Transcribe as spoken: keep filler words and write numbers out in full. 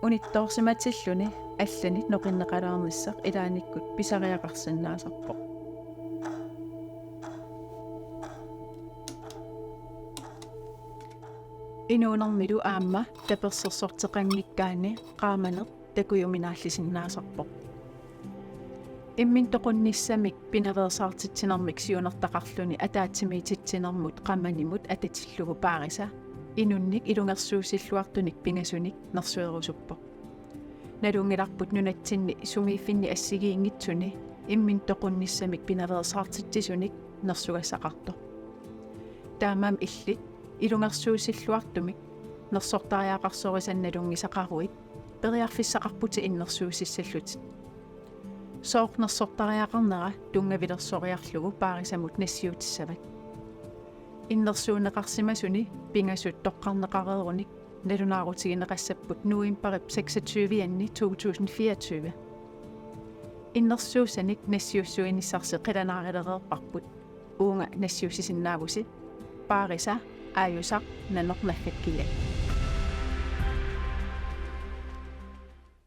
Unittoorsimatilluni allanik noqinneqalaarnissaq ilaannikkut pisariaqarsinnaasarpoq. Inuunermilu aamma tapersersorteqanngikkaanni qaamaneq takujuminaallisinnaasarpoq. Imminut toqunnissamik pinaveersaartitsinermik siunertaqarluni ataatsimiititsinermut qamanimut atatillugu paarisa inunnik ilungersuussilluartunik pingasunik nersuerusuppoq. Nalunngilarput nunatsinni sumiiffinni assigiinngitsuni imminut toqunnissamik pinaveersaartitsisunik nersugassaqartoq. Taamaammat illit ilungersuussilluartumik nersortariaqarsorisat nalunngisaqaruit periarfissaqarputit innersuussissallutit. Sooq nersortariaqarnera tunngavilersoriarlugu paarisamut nassiutissavat. Innersuunneqarsimasuni pingasut toqqarneqareerunik nalunaarutigineqassapput novembarip seksogtyve-anni to tusind fireogtyve. Innersuussanik nassiussuinissarsi qilanaarilereerparput. Uunga nassiussisinnaavusi: Paarisa, aajusaq, nanoq, naggakkiat.